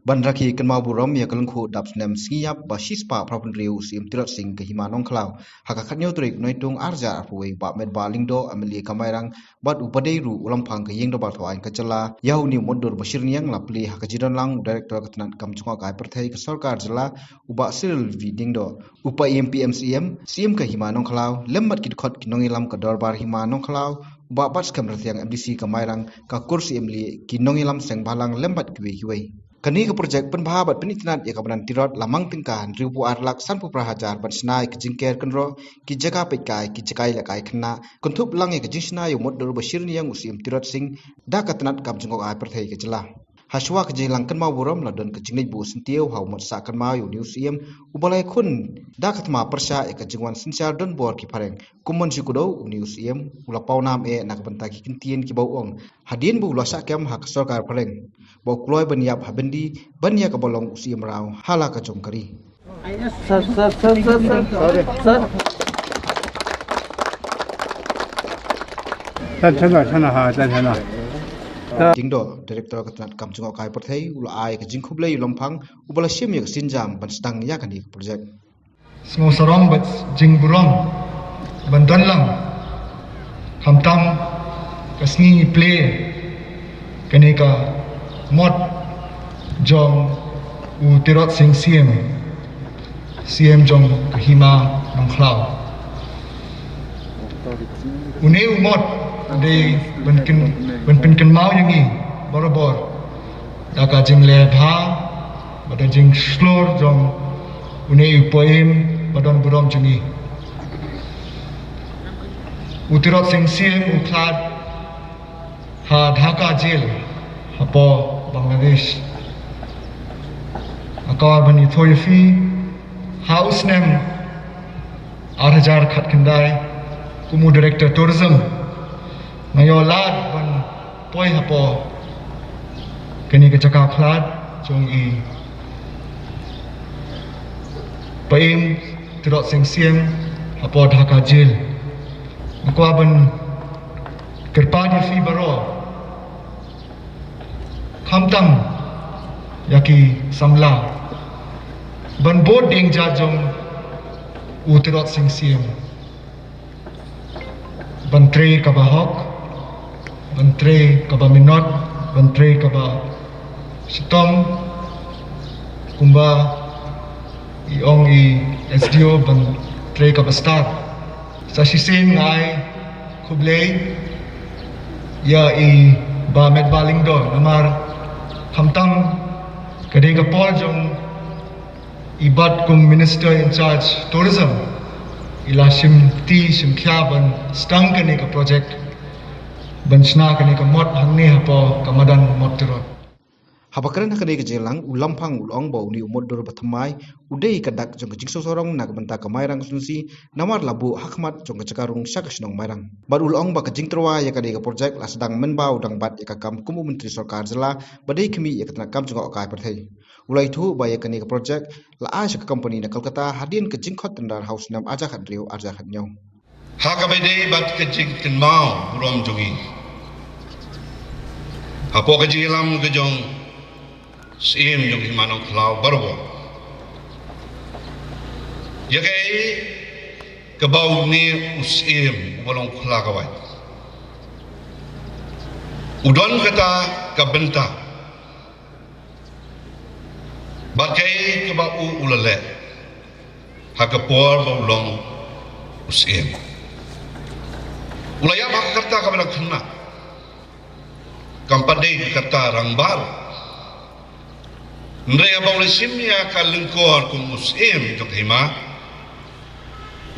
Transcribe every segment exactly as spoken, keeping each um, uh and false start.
Ban rakhe kynmaw burom ïa ka lyngkhuh dap snem sngi ïap ba shispah phra phew hynriew u Syiem Tirot Sing ka Hima Nongkhlaw, ha ka khatñiew tarik Naitung arhajar arphew wei, u Bah Metbah Lyngdoh, M L A ka Mairang, bad uba dei ruh u Lamphang ka Ïing Dorbar Thaw Aiñ ka jylla, ïa une u mutdur ba shirniang la plie ha ka jingdonlang u Director ka tnat kam jngohkai pyrthei ka sorkar jylla, u Bah Cyril V Diengdoh, u Paiem P M C M, Syiem ka Hima Nongkhlaw, lem bad ki dkhot ki nongïalam ka Dorbar Hima Nongkhlaw, u Bah Batskhem Rthiang, M D C ka Mairang, ka Kur Syiem Lieh, ki nongïalam seng bhalang lem bad kiwei kiwei. Kane ka projek pynbha bad pynitynnad ïa ka bynta Tirot la mang tyngka hynriewphew ar lak sanphew phra hajar ban shna ïa ka jingker kynroh, ki jaka peitkai, ki jaka ïalehkai khynnah, kynthup lang ïa ka jingshna ïa u mutdur ba shirniang u Syiem Tirot Sing, da ka tnat kam jngohkai pyrthei ka jylla. Hashwa ka jingïalang kynmaw burom la don ka jingleit buh syntiew ha u mot sah kynmaw ïa une u Syiem, uba la ïakhun da ka thma pyrshah ïa ka jingwan synshar donbor ki phareng. Kum ban shu kdew, une u Syiem u la paw nam eh na ka bynta ki kyntien kiba u ong hadien ba u la shah kem ha ka sorkar phareng, ba u kloi ban ïap ha byndi ban ïa kaba long u Syiem Mraw ha la ka jong ka ri. Sir, sir, sir, sir, sir. Sorry. Sir. Tan chana, chana ha, tan chana. Diengdoh, Director ka tnat kam jngohkai pyrthei, u la ai ka jingkhublei ïa u Lamphang, uba la shim ïa ka sienjam ban sdang ïa kane ka projek. Sngewsarong bad jingburom ban don lang, khamtam ka sngi plie kane ka mot jong u Tirot Sing Syiem, Syiem jong ka Hima Nongkhlaw. Une u mot u dei ban kyn-, ban pynkynmaw ïa ngi barabor da ka jingleh bha bad da jingshlur jong une u Paiem ba don burom jong ngi. U Tirot Sing Syiem u khlad ha Dhaka Jail hapoh Bangladesh. Nga kwah ban ïathuh ïa phi, ha u snem arhajar khatkhyndai, kum u Director Tourism, nga ïoh lad ban poi hapoh kane ka jaka khlad jong i Paiem Tirot Sing Syiem hapoh Dhaka Jail. Nga kwah ban kyrpad ïa phi baroh, khamtam ïa ki samla, ban bud ïing jat jong u Tirot Sing Syiem, ban trei kaba hok, ban trei kaba minot, ban trei kaba shitom, kumba i ong i S D O, ban trei kaba stad. Sa shisien nga ai khublei ïa i Bah Metbah Lyngdoh, namar khamtam ka dei ka por jong i Bah kum Minister in charge Tourism, i la shim kti shim khia ban sdang kane ka project, ban shna kane ka mot hangne hapoh ka madan Mot Tirot. Haba kren ha kane ka jingïalang, u Lamphang u la ong ba une u mutdur ba thymmai u dei ka dak jong ka jingsngewsarong na ka bynta ka Mairang Constituency, namar la buh ha khmat jong ka jaka rung sha ka shnong Mairang. Bad u la ong ba ka jingtyrwa ïa kane ka projek la sdang mynba u dang bat ïa ka kam kum u Myntri Sorkar Jylla ba dei khmih ïa ka tnat kam jngohkai pyrthei. U la ïathuh ba ïa kane ka projek la ai sha ka company na Kolkata hadien ka jingkhot tender ha u snem arhajar khathynriew arhajar khathynñiew. Ha kaba ïadei bad ka jingkynmaw burom jong ngi hapoh ka jingïalam ka jong Syiem jong Hima Nongkhlaw barabor, ïa kaei kaba une u Syiem uba long u khlad ka wait u don kata ka bynta, bad kaei kaba u u la leh ha ka por ba u long u Syiem. U la ïap ha ka rta kaba dang khynnah, kam pat dei ka rta rangbah. Hynrei haba u la shim ïa ka lyngkor kum u Syiem jong ka Hima,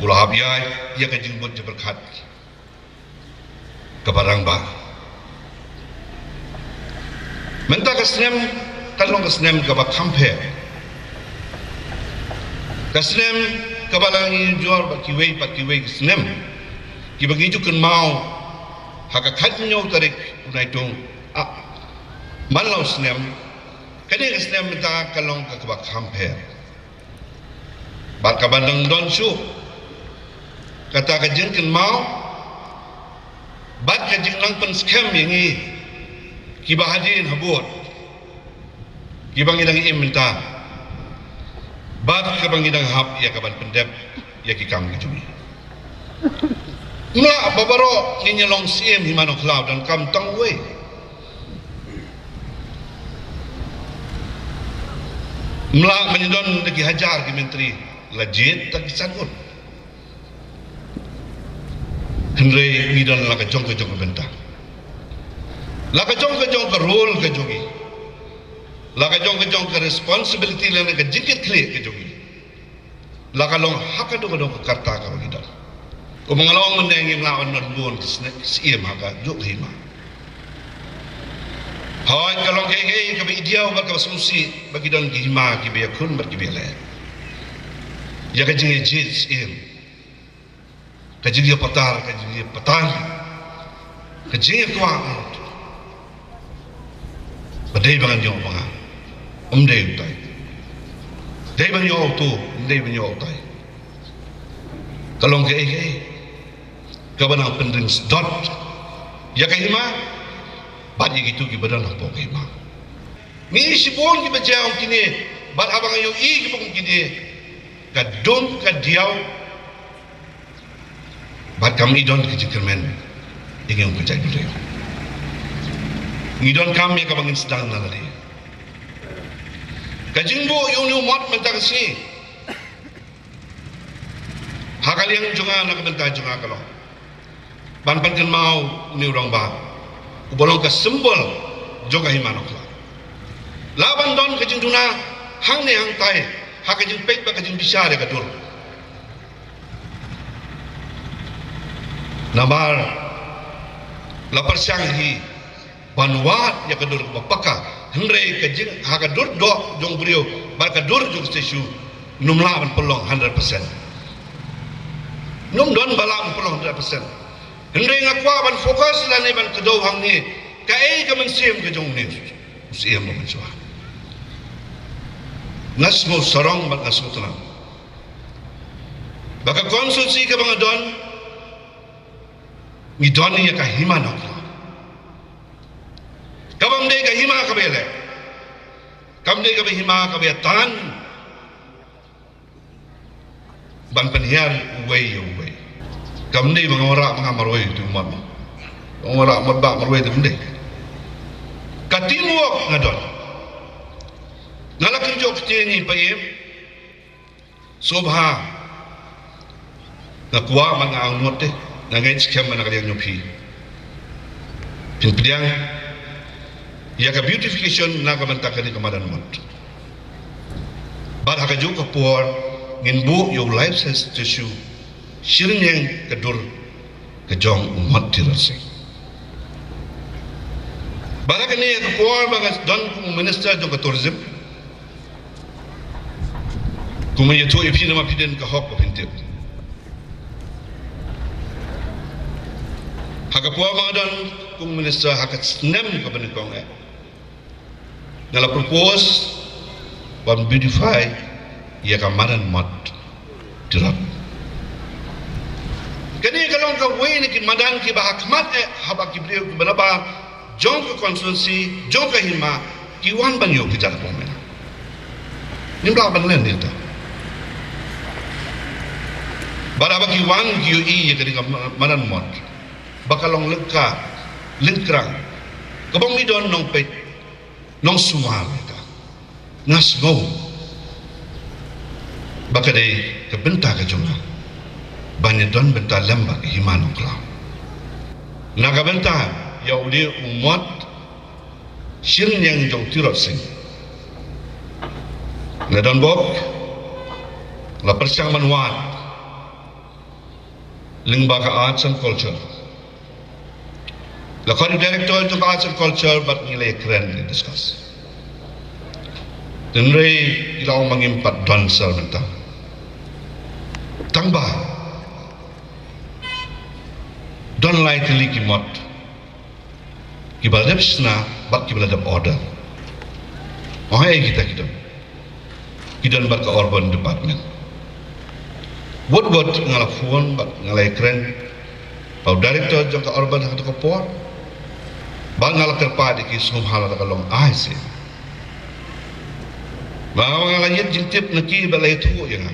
u la hap ïaid ïa ka jingbud jingpyrkhat kaba rangbah. Mynta ka snem kan long ka snem kaba kham pher, ka snem kaba la ngi jur bad kiwei pat kiwei ki snem kiba ngi ju kynmaw ha ka khathynñiew tarik u Naitung, ah, man la u snem. Kane ka snem mynta ka long ka kaba kham pher. Bad kaba dang don shuh kata ka jingkynmaw bad ka jingnang pynskhem ïa ngi kiba hadien habud, Kiba ngi dang im mynta bad kaba ngi dang hap ïa ka ban pyndep ïa ki kam ki jong ngi. Ym lah ba baroh ngin ïa long Syiem Hima Nongkhlaw, donkam tang uwei. Ym lah ban ïa don da ki hajar ki myntri, la jied ta ki san ngut. Hynrei ngi don la ka jong ka jong ka bynta, la ka jong ka jong ka role ka jong ngi, la ka jong ka jong ka responsibility lane ka jingkitkhlieh ka jong ngi. La ka long ha ka dong ka dong ka karta kaba ngi don. Kumba nga la ong mynne, ngim lah ban don bun ki sne-, ki syiem ha kajuh ka hima. Hooid, ka long kaei kaei kaba i diaw bad kaba sngewsih ba ki don ki hima kiba ïakhun bad kiba ïaleh ïa ka jingïajied syiem, ka jingïapatar, ka jingïapatan, ka jingïakwah. Ba dei ba ngan ïoh ba nga, ym dei utai. Dei ban ïoh utu, ym dei ban ïoh utai. Ka long kaei kaei kaba nang pynring sdot ïa ka hima bad ïa kitu kiba don hapoh ka hima. Ngi shibun kiba jia kum kine, bad haba nga ïohi kiba kum kine, ka dum ka diaw bad kam i don ka jingkyrmen ïa ngi kum ka jaitbynriew. Ngi donkam ïa kaba ngin sdang na lade. Ka jingbuh ïa une u mot mynta ka sngi, ha ka liang jong nga, na ka bynta jong nga ka long ban pynkynmaw une u rangbah uba long ka symbol jong ka hima Nongkhlaw. Lah ban don ka jingduna hangne hangtai ha ka jingpeit bad ka jingbishar ïa ka dur. Namar la pyrshang hi ban wad ïa ka dur kaba paka, hynrei ka jing, ha ka dur doh jong u briew bad ka dur jong ka statue, ym lah ban pynlong hundred percent. Ym don ba lah ban pynlong hundred percent. Hynrei nga kwah ban focus lane ban kdew hangne, kaei ka mynsiem ka jong une u Syiem ba mynshuwa. Nga sngew sarong bad nga sngew tnat ba ka constituency kaba nga don, ngi don ïa ka hima Nongkhlaw. Kaba ym dei ka hima kaba ïaleh, kam dei kaba hima kaba ïatan ban pynhiar uwei ïa uwei. Kam dei ba nga wanrah ma nga marwei tu mot, ba nga wanrah mot ba marwei tu, kam dei. Ka teamwork nga don. Nga la kynjoh kti ïa ngi, Paiem. Sngewbha, nga kwah bad nga angnud te, nga ngeit skhem ba na ka liang jong phi phin pdiang ïa ka beautification na ka bynta kane ka madan mot. Bad ha kajuh ka por ngin buh ïa u life size statue shirñiang ka dur ka jong u mot Tirot Sing. Bad ha kane ka por ba nga don kum u minister jong ka tourism, kumba ïathuh ïa phi namar phi don ka hok ba phin tip. Ha ka por ba nga don kum minister, ha ka snem kaba nyngkong eh, nga la propose ban beautify ïa ka madan mot Tirot. Kane ka long kawei na ki madan kiba ha khmat eh haba ki briew kiba na bar jong ka constituency, jong ka hima, ki wan ban ïoh ki jaka pong mena. Ngim lah ban len ïa ta. Bad haba ki wan ki ïohi ïa kane ka madan mot ba ka long lyngkha lyngkrang, kaba ym don nongpeit nongsumar ïa ka. Nga sngew ba ka dei ka bynta ka jong nga ban ïa don bynta lem bad ka hima Nongkhlaw na ka bynta ïa une u mot shirñiang jong u Tirot Sing. Nga don bok, la pyrshang ban wad lyngba ka arts and culture. La khot u director jong ka arts and culture bad ngi la ïakren, ngi discuss. Hynrei i la ong ba ngim pat don shuh mynta. Tang ba don lai tylli ki mot kiba la dep shna bad kiba la dep order. Ong, haei kita ki don? Ki don bad ka urban department. Wut wut nga la phone bad nga la ïakren bad u director jong ka urban ha kato ka por, bad nga la kyrpad ïa ki, sngewbha lada ka long, ai se Ba nga la ïit jingtip na ki ba la ïathuh ïa nga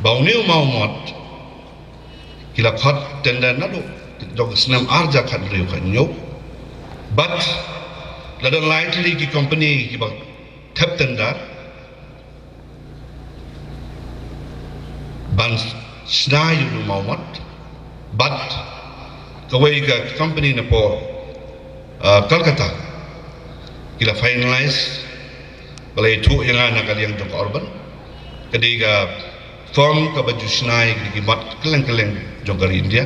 ba une u Mawmot ki la khot tender naduh jong ka snem ar hajar khathynriew khathynñiew. Bad la don lai tylli ki company kiba thep tender ban shna ïa une u Mawmot. Bad kawei ka company na pdeng, uh, Kolkata ki la finalize, ba la ïathuh ïa nga na ka liang jong ka urban. Ka dei ka firm kaba ju shna ïa ki mot kylleng kylleng jong ka ri India.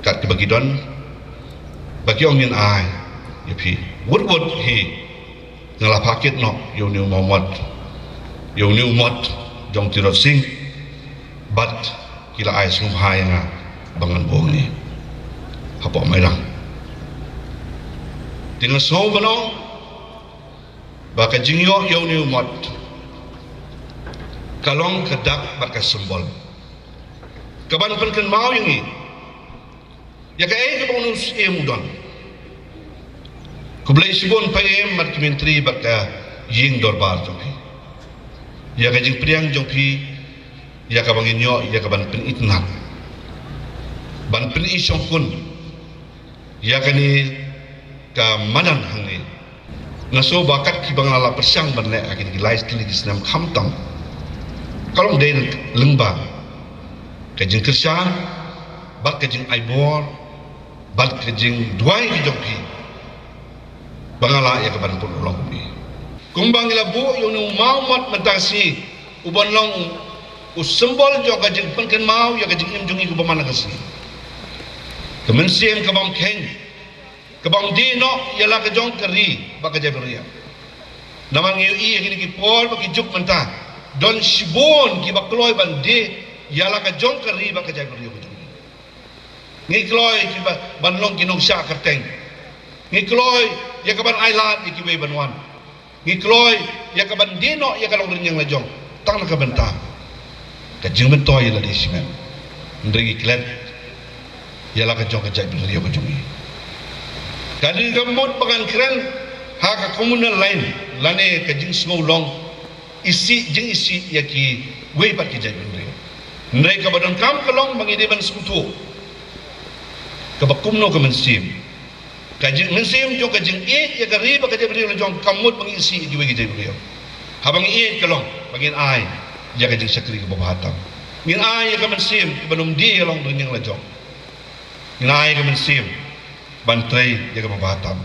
Kat kiba ki don, ba ki ong ngin ai ïa phi. Wut wut hi nga la phah kit noh ïa une u Mawmot, ïa une u mot jong Tirot Sing. Bad ki la ai sngewbha ïa nga ba ngan buh ngi hapoh Mairang. Te nga sngew ban ong ba ka jingïoh ïa une u mot ka long ka dak bad ka symbol kaban pynkynmaw ïa ngi ïa kaei kaba une u Syiem u don. Khublei shibun Syiem bad ki myntri bad ka ïing dorbar jong phi ïa ka jingpdiang jong phi, ïa kaba ngin ïoh ïa kaban pynitynnad, ban pynishongkun ïa kane ka madan hangne. Nga sngew ba kat kiba nga la pyrshang ban leh ha kine ki lai tylli ki snem khamtam ka long dei lyngba ka jingkyrshan bad ka jingai bor bad ka jingduwai ka jong phi ba nga lah ïa kaban pynlong kumne. Kumba ngi la buh ïa une u Mawmot mynta ka sngi uban long u symbol jong ka jingpynkynmaw ïa ka jingim jong ngi kumba man la ka sngi. Ka mynsiem ka bym kheiñ, ka bym die noh ïa la ka jong ka ri bad ka jaitbynriew. Namar ngi ïohi ïa kine ki por bad ki juk mynta don shibun kiba kloi ban die ïa la ka jong ka ri bad ka jaitbynriew ka jong ngi. Ngi kloi kiba ban long ki nongshah kyrteng. Ngi kloi ïa kaban ailad ïa kiwei ban wan. Ngi kloi ïa kaban die noh ïa ka longrynïeng lajong tang na ka bynta ka jingmyntoi ïa lade shimet. Hynrei ngi klet ïa la ka jong ka jaitbynriew ka jong ngi. Ka dei ka mut ba ngan kren ha ka communal line lane ka jingsngewlong isih jingisih ïa kiwei pat ki jaitbynriew. Hynrei kaba donkam ka long ba ngi dei ban sngewthuh kaba kumno ka mynsiem, ka jing, mynsiem jong ka jingïeit ïa ka ri bad ka jaitbynriew lajong kam mut ba ngi isih ïa kiwei ki jaitbynriew. Haba ngi ïeit ka long ba ngin ai ïa ka jingshakri kaba bha tam. Ngin ai ïa ka mynsiem ban ym die ïa la ka longrynïeng lajong. Ngin ai ïa ka mynsiem ban trei ïa kaba bha tam.